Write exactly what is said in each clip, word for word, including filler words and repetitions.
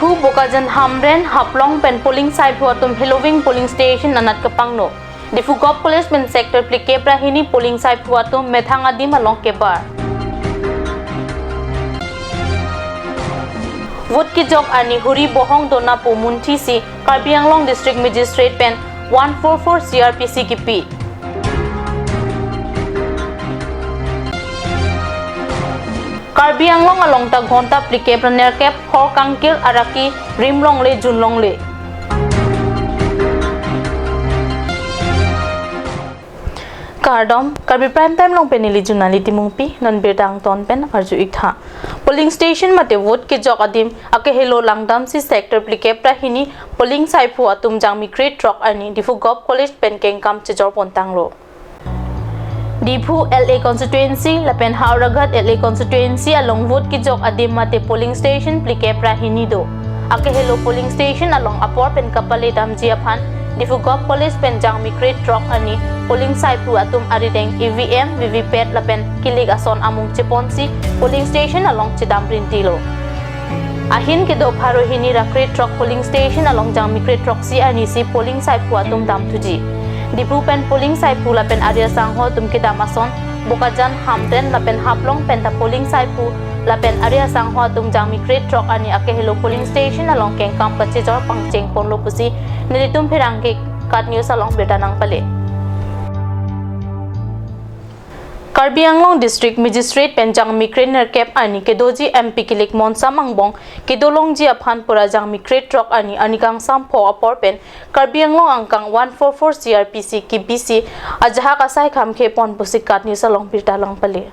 Diphu Bokajan Hamren, Haflong pen polling saiphu atum Heloving polling station anat kepangno. Diphu Govt College pen sector phlikep ra hini polling saiphu atum methang adim along kebar. Vote kejok arni huri bohong dona pu munthi si Karbi Anglong District Magistrate pen one four four C R P C kipi. Karbi Anglong along ta ghonta phlikep ra nerkep hor kangkir araki rim longle jun longle. Kardom, Karbi Prime Time along pen neli Junali Timungpi, non birta angton pen arju iktha. Polling station mate vote kejok adim akehelo langdam si sector phlikep ra hini polling saiphu atum jangmi krethrok arni Diphu Govt College pen kengkam chejor pontanglo. Diphu L A constituency lapen Howraghat L A constituency along vote kejok adim mate polling station phlikep ra hini do. Akehelo polling station along apor pen kapale damji aphan Diphu Govt College pen jangmi krethrok arni polling saiphu atum arideng E V M, V V P A T lapen kilik ason amung cheponsi polling station along chedam rintilo. Ahin kedo pharo hini ra krethrok polling station along jangmi krethrok si arni si polling saiphu atum damthuji. Diphu pen polling saiphu lapen ari asangho atum kedam ason Bokajan, Hamren lapen Haflong pen ta polling saiphu lapen ari asangho atum jangmi krethrok arni akehelo polling station along kengkam kachejor pangcheng ponlo pusi nelitum pherangke KAT News along birta nangpale. Karbi Anglong District Magistrate pen jangmi krenerkep arni kedoji M P kilik Monsam Angbong kedo longji aphan pura jangmi krethrok arni, arni kangsam pho apor pen Karbi Anglong angkang one four four C R P C kipi si ajahak asai kham khepon pusi KAT News along birta nangpale.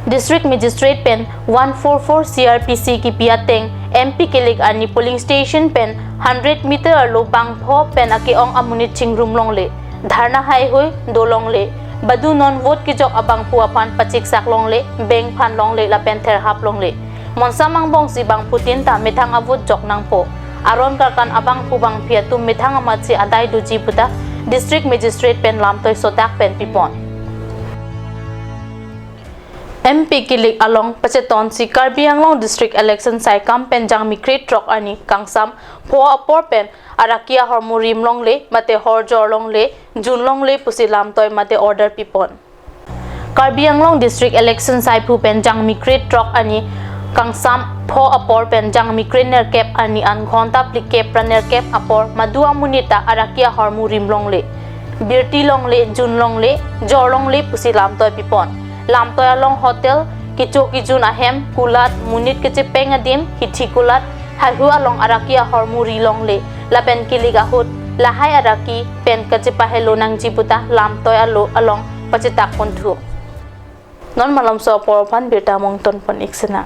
District Magistrate pen one four four C R P C kipi ateng M P kilik arni polling station pen hundred meter arlo bangpho pen ake-ong amonit chingrum longle, dharna haihui do longle, badu non vote kejok abangphu aphan pachiksak longle, beng phan longle lapen therhap longle. Monsam Angbong si bangphutin ta methang avote jok nangpo. Aron karkan abangphu bangphi atum methang amat si adai doji puta District Magistrate pen lamtoi sodak pen pipon. M P kilik along pacheton si Karbi Anglong District Election saikam pen jangmi krethrok arni kangsam pho apor pen araki ahormu rim longle mate hor jor longle jun longle pusi lamtoi mate order pipon. Karbi Anglong District Election saiphu pen jangmi krethrok arni kangsam pho apor pen jangmi krenerkep arni an ghonta phlikep ra nerkep apor madu amonit ta araki ahormu rim longle, birti longle, jun longle, jor longle pusi lamtoi pipon. Lamtoi along hotel, kecho kejun ahem, kulat, monit kechepeng adim, hithi kulat, haihui along araki ahormu ri longle, lapen kilik ahut lahai araki pen kachepahelo nangji puta lamtoi alo along pachetak ponthu. Non malomso apor aphan birta mungton pon ik sena.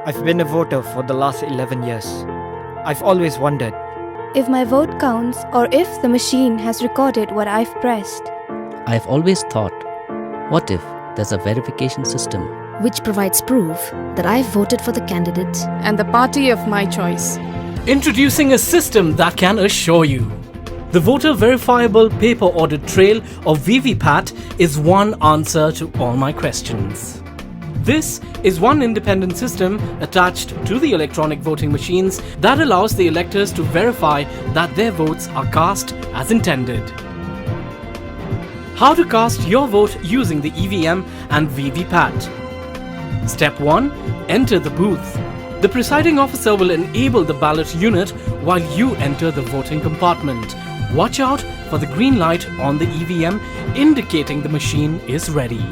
I've been a voter for the last eleven years. I've always wondered if my vote counts or if the machine has recorded what I've pressed. I've always thought, what if there's a verification system which provides proof that I've voted for the candidate and the party of my choice? Introducing a system that can assure you the voter verifiable paper audit trail, or V V PAT, is one answer to all my questions. This is one independent system attached to the electronic voting machines that allows the electors to verify that their votes are cast as intended. How to cast your vote using the E V M and V V PAT. Step one, enter the booth. The presiding officer will enable the ballot unit while you enter the voting compartment. Watch out for the green light on the E V M indicating the machine is ready.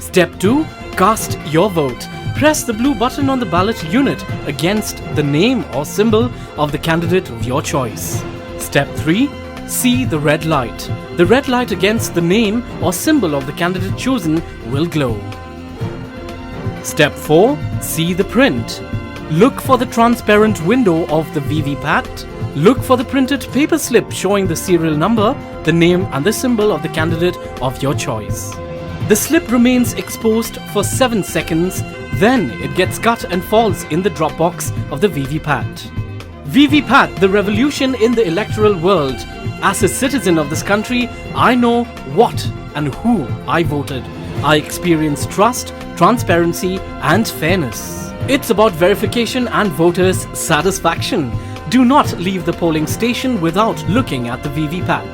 Step two, cast your vote. Press the blue button on the ballot unit against the name or symbol of the candidate of your choice. Step three, see the red light. The red light against the name or symbol of the candidate chosen will glow. Step four, see the print. Look for the transparent window of the V V pat. Look for the printed paper slip showing the serial number, the name and the symbol of the candidate of your choice. The slip remains exposed for seven seconds, then it gets cut and falls in the drop box of the V V pat. V V pat, the revolution in the electoral world. As a citizen of this country, I know what and who I voted. I experience trust, transparency, and fairness. It's about verification and voters' satisfaction. Do not leave the polling station without looking at the V V pat.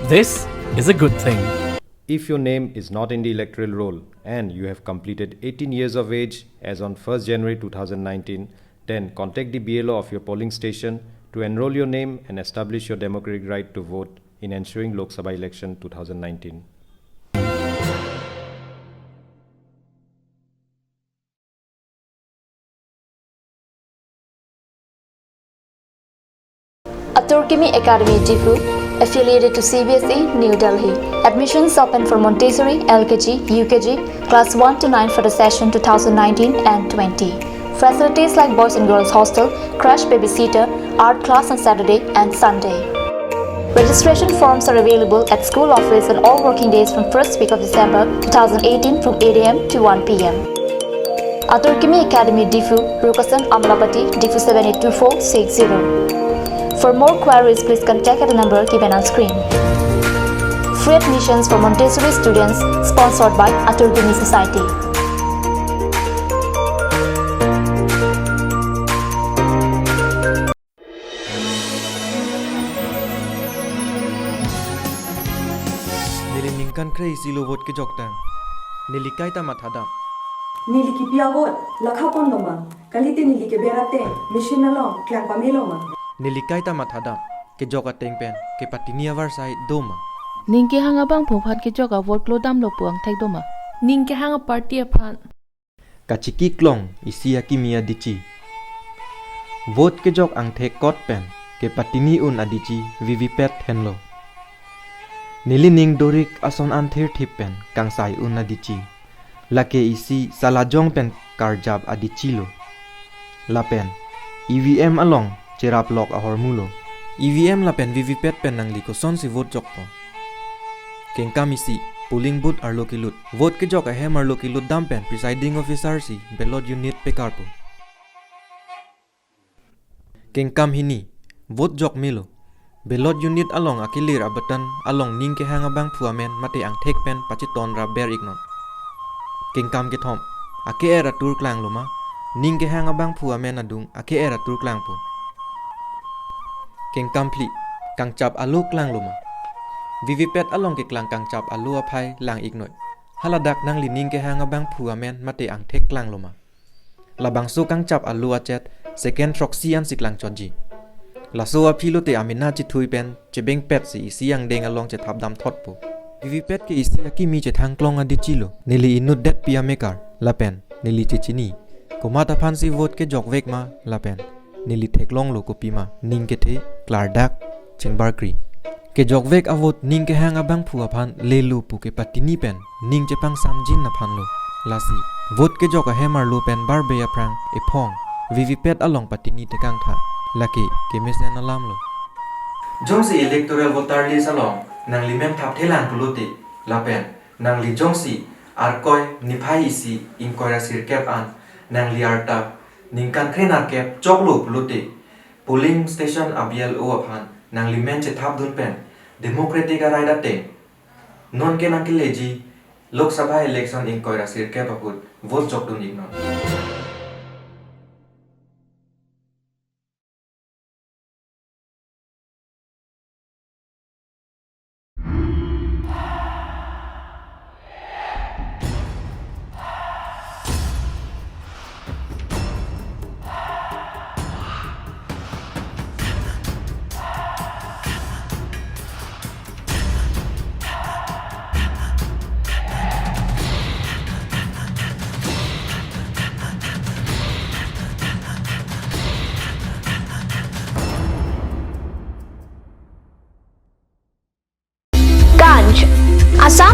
This is a good thing. If your name is not in the electoral roll and you have completed eighteen years of age as on first January two thousand nineteen, then contact the B L O of your polling station to enroll your name and establish your democratic right to vote in ensuing Lok Sabha election two thousand nineteen. Atur Kimi Academy Diphu, affiliated to C B S E, New Delhi. Admissions open for Montessori, L K G, U K G, class one to nine for the session two thousand nineteen and twenty. Facilities like boys and girls hostel, crash babysitter, art class on Saturday and Sunday. Registration forms are available at school office on all working days from first week of December two thousand eighteen from eight A M to one P M. Atur Kimi Academy Diphu, Rukasan Amlapati, Diphu seven eight two four six zero. For more queries, please contact at the number given on screen. Free admissions for Montessori students, sponsored by Atur Kimi Society. Neli ningkan kre-isi lo vote kejok tang. Neli kaita mathadam. Neli kipi a-vote lakha pon lo ma? Kalite neli keber ateng machine along klang pame lo ma? Neli kaita mathadam. Kejok ateng pen kepatini avarsai do ma? Ning kehang abangphu aphan kejok a-vote klodamlo pu angthek do ma? Ning kehang a-party aphan kachiki klong isi akimi adichi. Vote kejok angthek kot pen kepatini un adichi V V pat henlo. Nelining dorik ason an thirthip pen kangsai un adichi. Lake isi salajong pen karjap adichi lo. Lapen E V M along cherap lok ahormu lo. E V M lapen V V pat pen nangli kosonsi vote jokpo? Kengkam isi, polling booth arlo kelut. Vote kejok ahem arlo kelut dam pen presiding officer si ballot unit pekarpo. Kengkam hini, vote jok melo. Ballot unit along akelir a-button along ning kehang abangphu amen mate angthek pen pacheton rap ber iknon. Kengkam kethom, ake-er atur klanglo ma? Ning kehang abangphu amen adung ake-er atur klangpo. Kengkam phli, kangchap alo klanglo ma? V V pat along keklang kangchap alo aphai lang iknoi. Haladak nangli ning kehang abangphu amen mate angthek klanglo ma? Labangso kangchap alo achet second throksi ansi klangchotji. Laso aphi lote amena chethui pen chebengpet si isi angdeng along chethap damthotpo. V V pat ke isi akimi chethang klong adichi lo. Neli inutdetpi amekar lapen neli chechini. Komat aphansi vote kejokvek ma lapen neli theklonglo kopima ning kethe klardak chengbarkri. Kejokvek a-vote ning kehang abangphu aphan lelo pu kepatini pen ning chepangsamjin aphanlo. Lasi vote kejok ahem arlo pen barbe aphrang ephong V V pat along patini tekangtha. Lake kemesen alamlo. Jongsi electoral voter list along nangli men thapthelang pulote lapen nangli jongsi Arkoi niphai isi ingkoi ra sirkep an nangli arta ningkan kre nerkep choklo pulote polling station a-B L O aphan nangli men chethapdun pen democratic a-right ateng non ke nangkeleji Lok Sabha election ingkoi ra sirkep ahut vote jokdun iknon.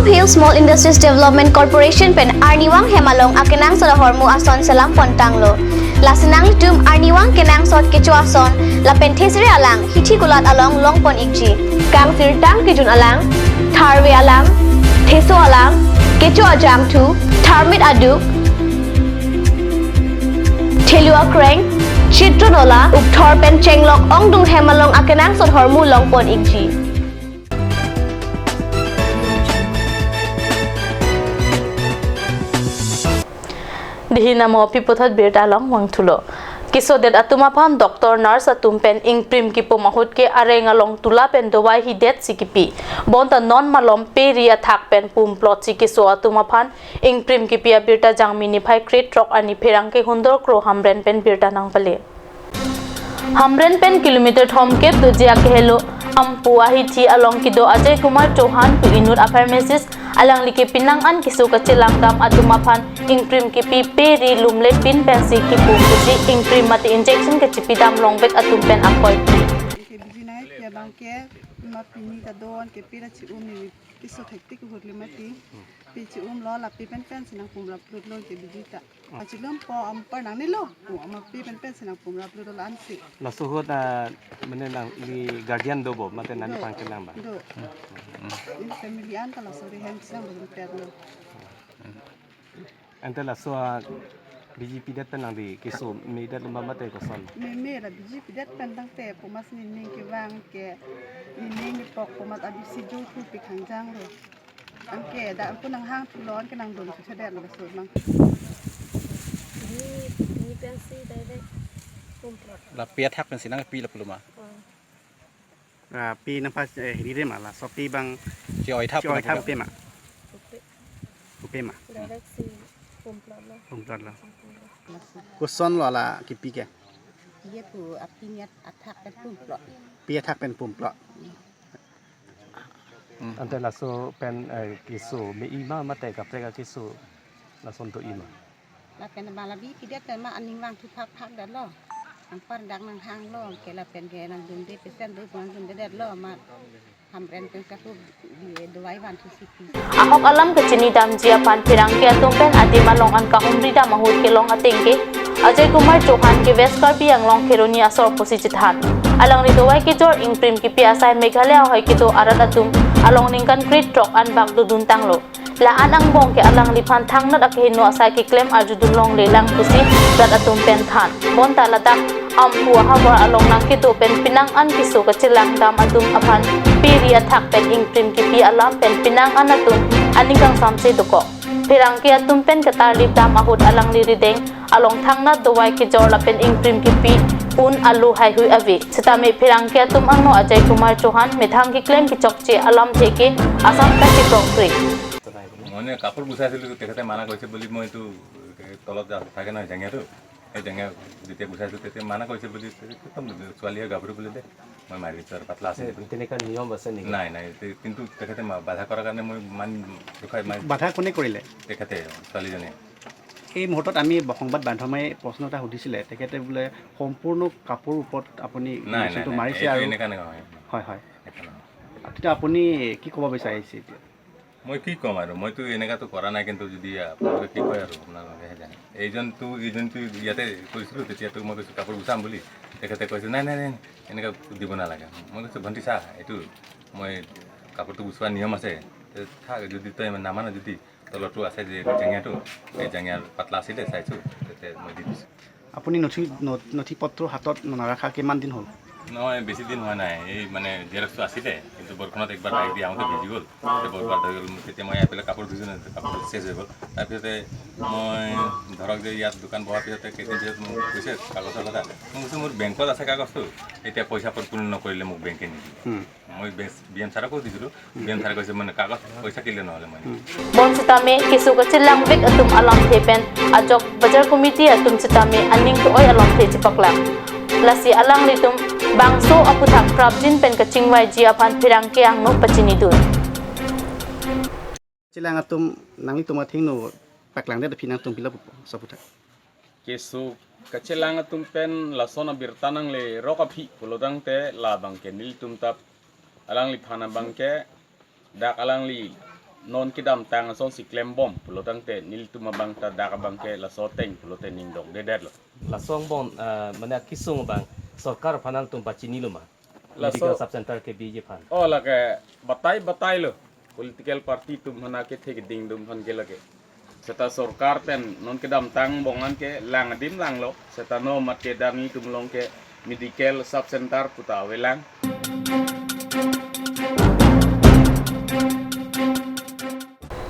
Hill Small Industries Development Corporation pen arnivang hem along akenangsot ahormu ason selam pontanglo. Lasi nanglitum arnivang kenangsot kecho ason lapen thesere alang hithi kulat along longpon ikji. Kangsirtang kejun alang, tharve alang, theso alang, kecho ajangthu, tharmit aduk, thelu akreng, chitron ola, ukthor pen chenglok ongdung hem along akenangsot ahormu longpon ikji. Dihin amo pi puthot birta along vangthulo. Kesodet atum aphan doctor, nurse atum pen ingprim kipum ahut ke areng along tula pen dovai hidet si kipi. Bonta non malom pe ri athak pen pumplot si keso atum aphan ingprim kipi abirta Jangmi niphai kre-throk arni pherangke Hundor Kro Hamren pen birta nangpale. Hamren pen kilometer thomkep doji akehelo Ampu ahithi along kedo Ajay Kumar Chauhan pu inut a-pharmacist, alangli ke penang an keso kachelang dam atum aphan ingprim kipi, pe ri lumle pin pensi kipu pusi ingprim mate injection kachipi dam longvek atum pen akoi. Ke biji nai ke abang ke ma pini ta don ke pira chi-um ni keso thektik hurli mati. Pi chi-umlo, lapi pen pensi nangpumrap lutlo ke biji ta. Achilum po ampar nangnelo. O ama pi pen pensi nangpumrap lutlo la-ansi. Laso ahut, ah, mane nangli guardian do bo, mate nani Do. Pangkelang ba? Do. Hmm. Family an ta laso rihem silang belum perlo. Ante laso, ah, biji pidet pen nangli keso medet lomba mate koson? Meme la biji pidet pen tangte pumas nining kevang ke nining kepok pumas abisi jo thu pi khangjang lo. Anke dak anke nanghang thulo anke nangdun susedet lo so mang. Ni, ni pensi direct pumplot. La pi athak pensi nangpi la puluma. Oh. Ah, pi nangpa, eh, hiri re ma laso pi abang. Chi-oi thap chi-oi na thap puluma. Pe ma. Upe. Upe ma. Direct si pumplot lo. Pumplot lo. Koson lo la kipi ke? Ye pu api niat athak pen pumplot. Pi athak pen pumplot. Hmm. Ante laso pen, eh, keso me-i ma mate kaprek akeso lason do-i ma? Lapen bala bi pidet ma aning vangthu phak phak detlo. Anpar dak nanghanglo ke lapen ke nangdunde pesen do nangdunde detlo ma Hamren pen kapu di dovai vangthu siti. Ahok alam kachini damji aphan pherangke atum pen adim along an kahumri dam ahut kelong ateng ke Ajay Kumar Chauhan ke West Karbi Anglong Kheroni asor pusi chethan. Alangli dovai kejor ingprim kipi asai Meghalaya ahoi kedo arat atum along ningkan kre-throk an bak dodun tanglo. La-an angbong ke alangliphan thangnat akeheno asai keklem arjudun longle lang pusi rat atum pen than. Bonta ladak Ampu ahavar along nangkedo pen penang an keso kachelang dam atum aphan pe ri athak pen ingprim kipi alam pen penang an atum aning kangsamse dokok. Pherangke atum pen katarlip dam ahut alangli rideng along thangnat dovai kejor lapen ingprim kipi un alo haihui ave. Sitame pherangke atum angno Ajay Kumar Chauhan methang keklem kechokche alamthe ke asam ta keprok kre. মানে কাপোৰ গুচাইছিলোঁ, তেখেতে মানা কৰিছে বুলি মই এইটো তলত যা-, থাকে নহয় জেঙেৰাটো, সেই জেঙেৰা যেতিয়া গুচাইছোঁ তেতিয়া মানা কৰিছে বুলি, একদম ছোৱালী আৰু গাভৰু বুলি দে, মই মাৰি দিছোঁ আৰু পাতলা আছিল। তেনেকুৱা নিয়ম আছে নেকি? নাই, নাই, তে-, কিন্তু তেখেতে মা-, বাধা কৰাৰ কাৰণে মই ইমান দুখাই মাৰি বাধা কোনে কৰিলে? তেখেতে, ছোৱালীজনীয়ে। এই মুহূৰ্তত আমি সংবাদ মাধ্যমে প্ৰশ্ন এটা সুধিছিলে, তেখেতে বোলে সম্পূৰ্ণ কাপোৰ ওপৰত আপুনি নাই, নাই, ইঞ্জেকশ্যনটো নাই, মাৰিছে এইটো আৰু এনেকা নহয়। হয়, হয়। এনেকা নহয়। তেতিয়া আপুনি কি ক'ব বিচাৰিছে এতিয়া? মই কি ক'ম আৰু, মইতো এনেকাতো কৰা নাই, কিন্তু যদি আপোনালোকে কি কয় আৰু আপোনালোকেহে জানে। এইজনটো, এইজনটো ইয়াতে কৰিছিলোঁ, তেতিয়াতো মই কৈছোঁ কাপোৰ গুচাম বুলি, তেখেতে কৈছে, "নাই, নাই, নাই, এনেকা দিব নালাগে।" মই কৈছোঁ, "ভণ্টি চা, এইটো মই কাপোৰটো গুচোৱা নিয়ম আছে, তে থাক, যদি তই নামান যদি তলতো আছে যে জেঙেৰাটো, এই জেঙেৰা পাতলা আছিলে চাইছোঁ, তেতিয়া মই দি দিছোঁ।" আপুনি নথি, ন-, নথি পত্ৰ হাতত নাৰাখা কিমান দিন হ'ল? নহয়, বেছি দিন হোৱা নাই। এই মানে জেৰক্সটো আছিলে, কিন্তু বৰষুণত একবাৰ বাইক দি আহোঁতে ভিজি গ'ল, তেতিয়া বৰবাদ হৈ গ'ল। তেতিয়া মই আহি পেলাই কাপোৰ ধুইছোঁ ন, কাপোৰ চেঞ্জ হৈ গ'ল। তাৰপিছতে মই ধৰক যে ইয়াত দোকান বহাৰ পিছতে কেইদিন পিছত মোক কৈছে কাগজৰ কথা। মই কৈছোঁ, "মোৰ বেংকত আছে কাগজটো, এতিয়া পইচা পূৰণ নকৰিলে মোক বেংকে নিদিয়ে।" হুম। মই বেছ-, বি এম ছাৰকো দিছিলোঁ। বি এম ছাৰে কৈছে, "মানে, কাগজ পইচা কিলে নহ'লে মই।" Bonsitame keso kachelangvek atum alamthe pen ajok bajar committee atum sitame aning ke-oi alamthe chepaklang. Lasi alanglitum bangso aphuthak prapjin pen kachingvaiji aphan pherangke angno pachinidun. Chelang atum nanglitum athengno paklangdet aphi nangtum pilo pupo, so aphuthak. Keso kachelang atum pen lason abirta nanglerok aphi pulotangte labang ke nelitum ta alangliphan abang ke dak alangli non kedamtang asonsi klembom pulo tangte nelitum abang ta dak abang ke laso ateng pulote ning dongdedetlo. Laso angbong, ah, mane akesung abang sorkar aphan nangtum pachinilo ma? Laso medical sub center kebi aphan. Oh, lake batai batai lo. Political party atum aphan akethe keding atum aphan ke lake. Seta sorkar pen non kedamtang angbong an ke lang adim langlo. Seta non mate dak nelitum along ke medical sub center puta avelang.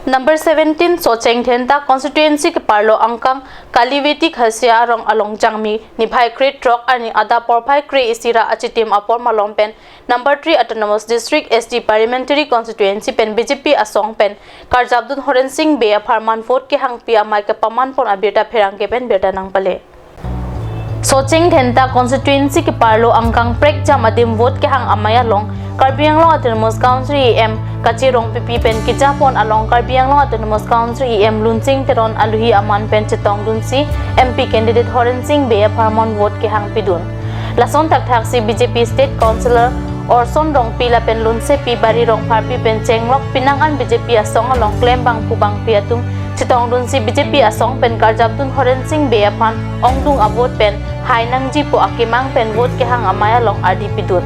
Number seventeen Socheng Dhenta constituency keparlo angkang Kaliveti Khasia arong along Jangmi niphai kre throk arni adap porphai kre isi ra achitim apor malom pen number three autonomous district S T parliamentary constituency pen B J P asong pen karjapdun Horensing Bey apharman vote kehangpi amei kepamanpon abirta pherangke pen birta nangpale. Socheng Dhenta constituency keparlo angkang prekjam adim vote kehang amei along Karbi Anglong Autonomous Council E M Kache Rongpipi pen kejapon along Karbi Anglong Autonomous Council E M Lunsing Teron aluhi aman pen chetongdunsi M P candidate Horensing Bey apharman vote kehangpidun. Lason thakthaksi B J P State Councillor Orson Rongpi lapen Lunsepi Bari Rongpharpi pen chenglok penang an B J P asong along klembangpo bangpi atum chetongdunsi B J P asong pen karjapdun Horensing Bey aphan ongdung avote pen hai nangjipo akemang pen vote kehang amei along ardipidun.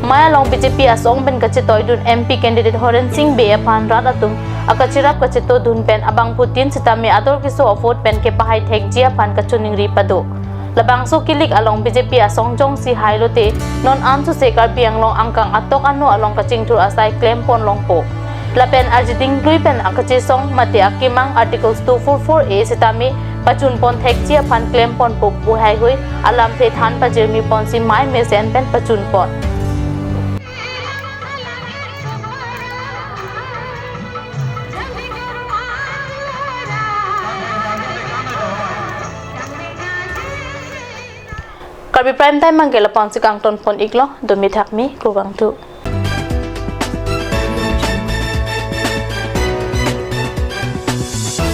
Amei along B J P asong pen kachetoidun M P candidate Horensing Bey aphan rat atum akacherap kachetodun pen abangphutin sitame ador keso avote pen kepahai thekji aphan kachiningri pado. Labangso kilik along B J P asong jongsi hailote non ansose Karbi Anglong angkang atok ano along kachingthur asai klempon longpo. Lapen arjiding klui pen akachesong mate akemang Articles two four four A sitame pachunpon thekji aphan klemponpo pu haihui alamthe than pajirmiponsi mei mesen pen pachunpon. Karbi Prime Time abangke lapu-ansi kangtonpon iklo, domi thakmi, kurvangthu.